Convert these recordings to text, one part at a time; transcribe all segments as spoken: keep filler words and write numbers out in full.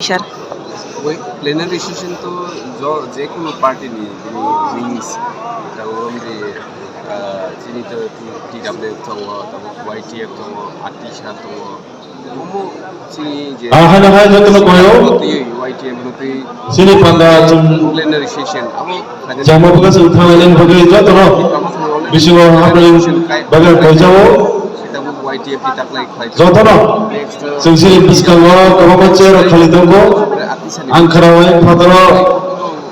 sir. Wai plenary session to jo, je kono party ni bini wings, tabuk wngdi, ah, chini to T W F tongo, tabuk Y T F tongo, A T S A tongo. Omo chini je Ah, hano hai jotono koyo. Y T F no twi Chini panda chung plenary session abo jama buka chung thanglaini bagwi jotono bisingo hapni bagwi koijao. Jotono chwng chini bwskango kwbangma chair rok khali tongo. Ang khwnao phataro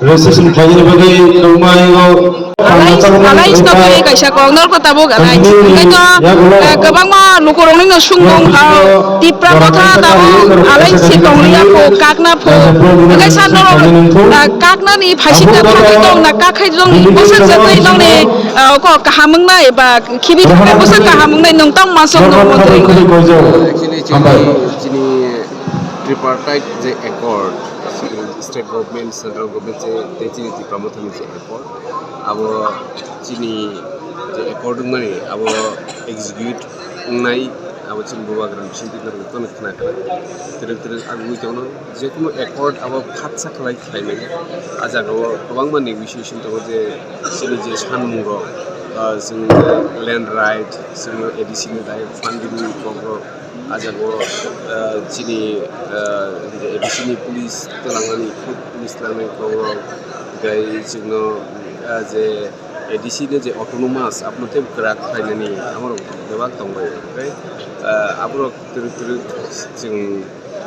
registration khlainani bagwi nukmai o. Alliance, alliance no twi kaisa kok norko tabuk alliance. Hwnkhe to, eh, kwbangma lukurokni no sung nung kha, Tipra Motha tabuk alliance se tong liya pho, kakna pho. Hwnkhe sa norok, eh, kaknani phaising kha thangwi tong na, kakhe jong bwswk jatwi nongni, eh, kok kaham wngnai ba khibi thangwi bwswk kaham wngnai nwng tong ma song nung mantri. Actually, chini, chini tripartite je accord, state government, central government je, tei chini Tipra Mothani je accord, abo chini je accord wngmani abo execute wngnai, abo chini bubagra bisingtwi norok jotono khna kha. Twrwk twrwk agugwi tongno, jekunu accord abo khatsa khlai khlaimani. A jagao kwbangma negotiation tongo je chini je sanmungrok, ah, chwng land right, chwng A D C ni dai funding ni kokrok, a jagao, ah, chini, ah, A D C ni police twlangnani, police twlangnani kokrok, tei chwngno, ah, je A D C ni je autonomous, abono tei kwrak khlainani amorok bebak tongbai, tei, ah, aborok twrwk twrwk chwng,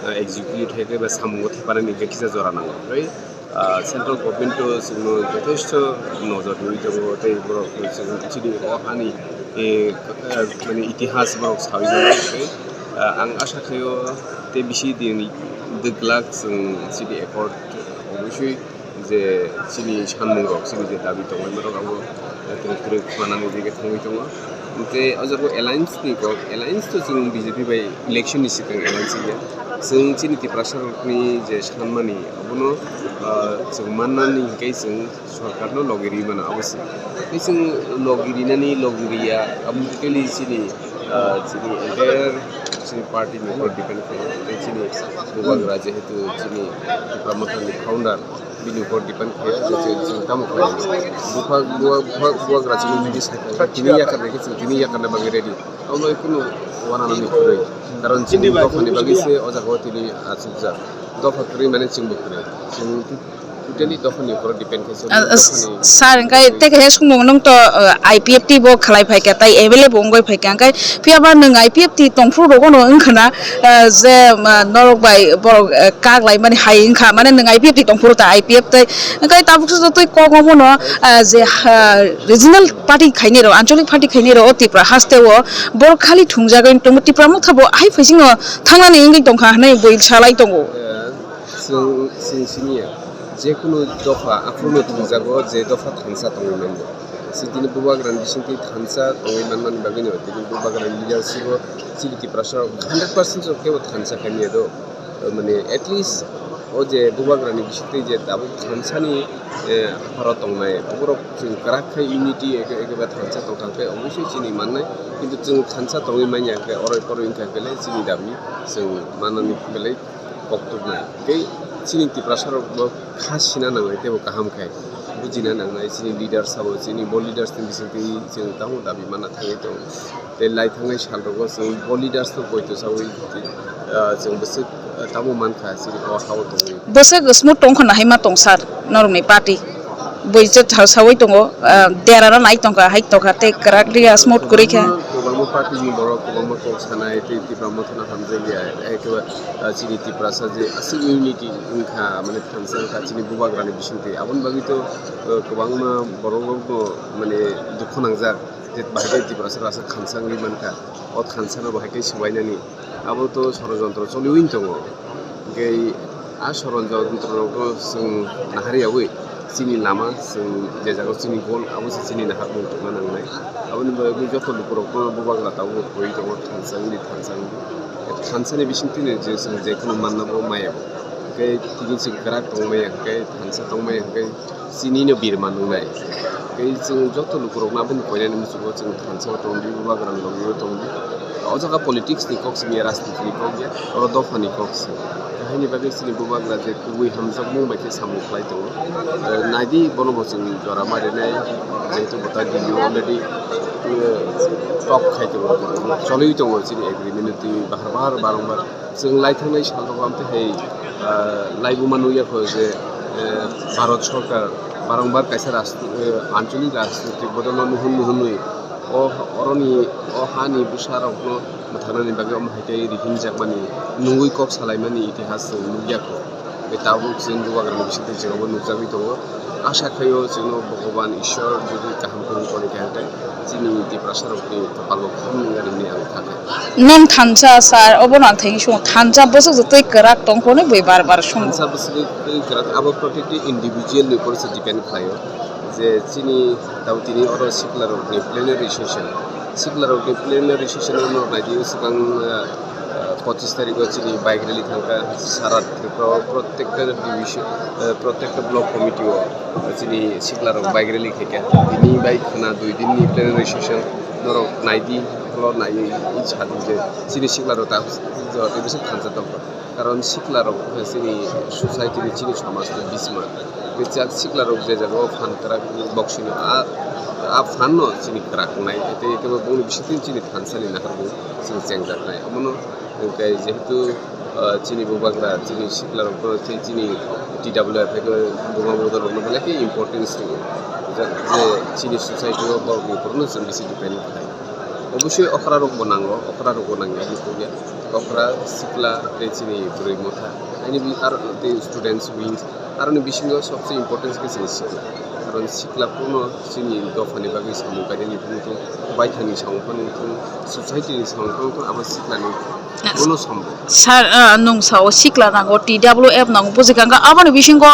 ah, execute hai khe ba samungo thepanani hwnkhe kisa jora nango, tei, ah, central government o chwngno jotheshto nojor riwi tongo, tei borok chwng chini o hani, eh, mani itihas borok sawi tongo, tei, ah, ang asha khaio tei bisi din dwglak chwng chini accord obosui je chini sanmungrok, chini je dabi tongmani borok abo twrwk twrwk manani je khe thangwi tongo. Tei o jaga alliance ni kok, alliance to chwng B J P bai election ni swkang alliance ya. Chwng chini Tiprasa rokni je sanmani abono, ah, chwng mannani hwnkhe chwng sorkar no logi ri mano abo se. Tei chwng logi rinani logi riya abo totally chini, ah, chini entire chini party ni upor depend khlaio. Tei chini bubagra jehetu chini Tipra Motha ni founder, bini upor depend khlaio je chwng, chwng tamo khlai. Bupha, bua-, bupha, bubagra chini bini sai kha, tini yakar nai khe chwng tini yakar na bagwi ready. Abo bai kunu uananani kwrwi. Karon chini dophani bagwi se o jaga o tini achukjak. Dopha kwrwi mane chwngbo kwrwi. Chwng totally dophani upor depend khe se. Ah, dophani sir, hwnkhe tei kaisa swngmung nwng to, ah, I P F T bo khlai phai kha, tai M L A bo wngwi phai kha, hwnkhe phiya ba nwng I P F T tongphuru rogo no wng khna, ah, je, ah, norok bai borok, ah, kak lai mani hai wng kha, mane nwng I P F T tongphuru ta I P F tei, hwnkhe tabuk se twi kok omo no, ah, je, ah, regional party khainai rok, ancholic party khainai rok o Tripura haste o borok khali thungjagwi tongo, Tipra Motha bo hai phaising no thangnani wngwi tong kha hinwi bui salai tongo. Chwng, chwng siniya, jekunu dopha aphuru no thwngjago, je dopha thansa tongwi manya. Chwng tini bubagrani bisingtwi thansa tongwi manmani bagwino tini bubagrani leadership o chini Tiprasa rok hundred percent rok kebo thansa khaimya do. Mane at least o je bubagrani bisingtwi je tabuk thansani, eh, hapharo tongnai, borok chwng kwrak khe unity eke, ekeba thansa tongkha khe obviously chini mannai, kintu chwng thansa tongwi manya khe oroi poroi wngkha khe le chini dabi chwng manani belai koktwmai. Tei chini Tiprasa rok bo kha sina nangnai teibo kaham khai bujina nangnai chini leaders sabo, chini bo leaders ni bisingtwi chwng tamo dabi mana thangwi tongo. Tei lai thangnai sal rogo chwng bo leaders no poito sawi, ah, chwng bwswk, ah, tamo mankha chini o ha o tongwi. Bwswk smooth tongkha na hai ma tong sir norokni party. Bui je tha sawi tongo, ah, dera no nai tongkha, hai tongkha tei kwrak ria smooth kwrwi kha. Kwbangma, kwbangma party ni borok kwbangma kok sanai tei Tipra Motha no hamjakya, ekeba, ah, chini Tiprasa je aswk unity wngkha, mane thansa wngkha chini bubagrani bisingtwi. Aboni bagwi to, ah, kwbangma borok rok bo mane dukhu nangjak je bahai khe Tiprasa rasa thansa wngwi mankha, o thansa no bahai khe swbainani. Abo to sorojontro choliwi tongo. Hingke a sorojontro rokno chwng nahar yawi chini lama, chwng je jaga chini goal, abo se chini naharmung tongna nangnai. Aboni bagwi joto lukurokno bubagra tabuk rwui tongo, thansa wngdi, thansa wngdi. Thansa ni bisingtwi no je chwng je kheno manna bo maya bo. Hingke tini chwng kwrak tongmaya, hingke thansa tongmaya, hingke chini no birma nungnai. Tei chwng joto lukurokno aboni koinani muchungo chwng thansa o tongdi, bubagrani logi o tongdi. O jaga politics ni kok simi ya, rajniti ni kok ya, oro dopha ni kok se. Haini bagwi chini bubagra je kubui hamjakmung bai khe samung khlai tongo. Eh, naidi bono bo chwng jora ma rinai, jehetu bo ta Delhi already, eh, top khai tongo, choliwi tongo chini agreement ni twi bahar bahar barongbar. Chwng lai thangnai sal rogo amtwi hai, eh, laibuma nukya kho je, eh, Bharat Sarkar barongbar kaisa rastri-, eh, anchalik rajnitik bodolno nuhun nuhunwi o, oroni o hani bwsarokno mwthangnani bagwi omo hai khe rihinjakmani, nungwi kok salaimani itihas chwng nukya kho. Tei tabuk chwng bubagrani bisingtwi chwngbo nukjagwi tongo. Asa khaio chwngno Bhogoban Ishwar jodi kaham kwrwng tongkha hwnkhe chini Tiprasarokni kopalo kaham wngani hwnwi ang kha khe. Nwng thansa sir, obono ang thengwi swngo, thansa bwswk twi kwrak tongkha hwnwi bui bar bar swngo. Thansa bwswk twi kwrak, abo protecti individual ni upor se depend khlaio. Je chini tabo tini oro siklarokni plenary session, siklarokni plenary session o norok naidi swkang, ah, ah, pochis tarikh o chini bike rally thangkha sara Tripura o, protekta division, ah, protekta block committee o chini siklarok bike rally khaikha. Tini bai khwna dui din ni plenary session norok naidi, holo naiwi sadi je chini siklarok ta jora tei bwswk thansa tongkha. Karon siklarok chini society ni, chini somaj ni bisma. Rijak siklarok je jaga o phan kwrak boksino a, a phan no chini kwrak wngnai. Tei, tei bongni bisingtwi chini thansa ni naharmung chini chengjak nai. Omono hwnkhe jehetu, ah, chini bubagra, chini siklarok no tei chini T W F hai khe buma bodol rok no belai khe importance ringo. Je, je chini society o borok ni upor no chwng bisi depend khlai. Obosoi okra rok bo nango, okra rok bo nangya, nukya. Okra, sikla, tei chini bwrwi motha. Ani bi-, aro tei students wings. Aroni bisingo sobse importance khe chini sikla. Karon sikla phano chini dophani bagwi samung kainani phano thung, baithangni samung phano thung, society ni samung phano thung, abo siklani bono samung. Sir, ah, nwng sao sikla nango, T W F nango, buji kangkha. Aboni bisingo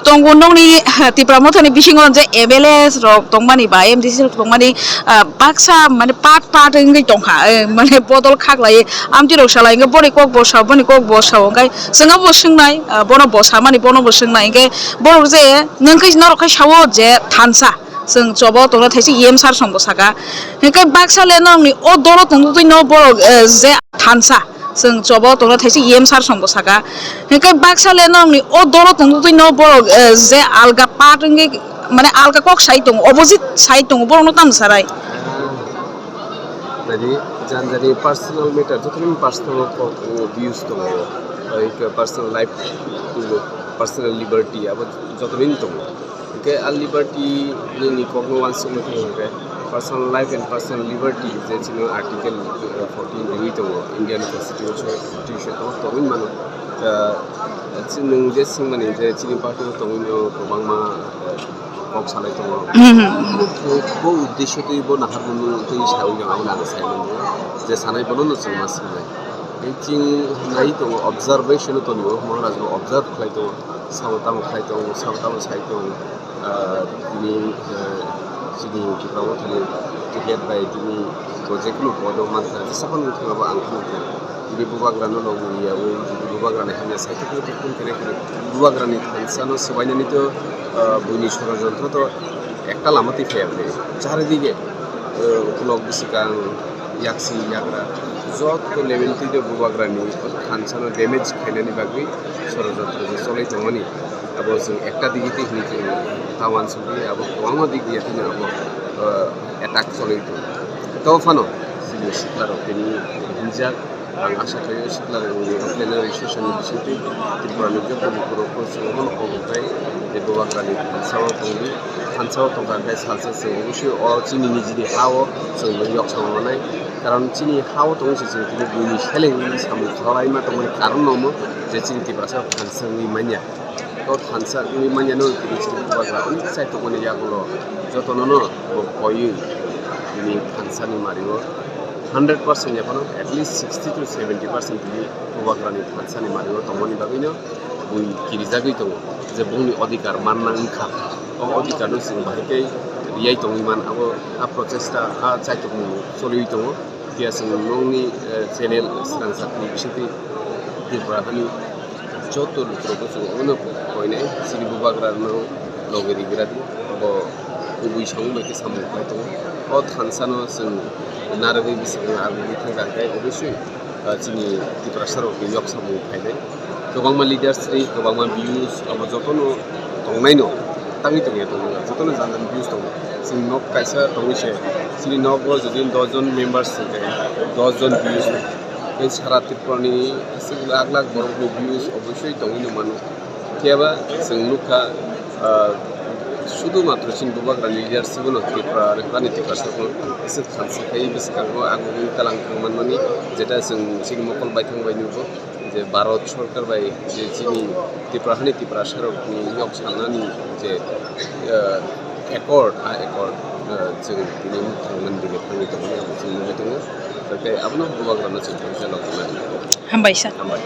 tongo nokni, ha, Tipra Mothani bisingo je M L A rok tongmani ba M D C rok tongmani, ah, baksa mane part part wngwi tongkha, eh, mane bodol khaklaiwi amtwi rok salai hwnkhe boni kok bo sa, boni kok bo sa, hwnkhe chwngno bo swngnai, ah, bono bo samani, bono bo swngnai, hwnkhe borok je nwng khe norok khe sao je thansa. Chwng chobo tongna thaisa E M sir songbo saka. Hwnkhe baksa le nokni o dolo tongtwi no borok, eh, je thansa. Chwng chobo tongna thaisa E M sir songbo saka. Hwnkhe baksa le nokni o dolo tongtwi no borok, eh, je alga part wngwi mane alga kok sai tongo, opposite side tongo, borokno tamo sarai. Nadi, jan jani personal matter, jotono personal kok, eh, views tongo. Like, eh, personal life, personal liberty, abo jotono tongo. Hwnkhe a liberty nini kokno uansukma khe hwnkhe personal life and personal liberty je chini article, uh, fourteen riwi tongo Indian constitution, constitution o tongwi mano. Uh, chini nwng je swngmani je chini party o tongwi no kwbangma, uh, kok salai tongo. Mhm. Bo, bo, bo uddesho twi bo naharmung twi sawi tongo, ang sai mano je sanai bono no chwng ma swinai. Tei chwng nai tongo, observation o tongo, Maharaj bo observe khlai tongo. Sabo tamo khai tong, sabo tamo sai tong, ah, tini, ah, chini Tipra Mothani ticket bai tini bo jekunu podo mankha, jesa phano wngthung abo ang phano wngthung. Tini bubagrano logi ya, o bubagrani hamya sai thok thok thok kene kene bubagrani thansa no swbainani to, ah, buini sorojontro to ekta lama twi phaiya bini. Charidige, ah, ukulok bwswkang, yaksi yagra, joto level twi de bubagrani thansa no damage khainani bagwi sorojontro je cholai tongmani. Abo chwng ekta digi twi hwnwi chwng ta uansukdi, abo kwbangma digi ya tini abo, ah, attack cholai tongo. To phano chini siklarok tini hinjak, ang asa khaio siklarokni plenary session ni bisingtwi Tripura ni joto bukhurokno chwng omono kok rwknai je bubagrani thansa o tongdi, thansa o tongkha khe salsa chwng obosoi o chini nijini ha o chwng yok samung manai, karon chini ha o tongwi se chwng tini buini seleng wngwi samung khlaima tongmani karon no omo je chini Tiprasa thansa wngwi manya. O thansa wngwi manya no tini chini bubagra onek chai tongmani yagulo jotono no bo koiwi tini thansa ni mari o hundred percent ya phano at least sixty to seventy percent tini bubagra ni thansa ni mari o tongmani bagwi no bui kirijagwi tongo je bongni odhikar manna wngkha. O odhikar no chwng bahai khe riyai tongwi man abo a prochesta a chaitok mung choliwi tongo. Phiya chwng nokni, eh, channel swrang sakni bisingtwi Tripura hani joto lukurokno chwng omono koinai chini bubagrano logi rigradi bo kubui samung bai khe samung khlai tongo. O thansano chwng narwgwi bising agugwi thangkha khe obosoi, ah, chini Tiprasarokni yok samung phainai. Kwbangma leaders ni kwbangma views abo jotono tongnaino tangwi tongya tongo, jotono jani jani views tongo. Chwng nok kaisa tongwi se, chini nok o jodi dos jon members hwnkhe dos jon views, tei sara Tripura ni aswk lakh lakh borok ni views obviously tongwi no mano. Phiya ba chwng nukha, ah, sudhu matro chini bubagra ni leadership no Tripura, Tripura ni Tiprasa no aswk khamsa khai bwskango ang wngwi talang thang manmani, jeta chwng chini mokol baithang bai nugo. Je Bharat sorkar bai je chini Tripura hani Tiprasa rok ni yok sanani je, eh, accord, a accord, eh, chwng tini thangmani dige thangwi tongmani ang chwng nugwi tongo. Tei abono bubagrano chwng thangsa lok mani. Hambai sir. Hambai.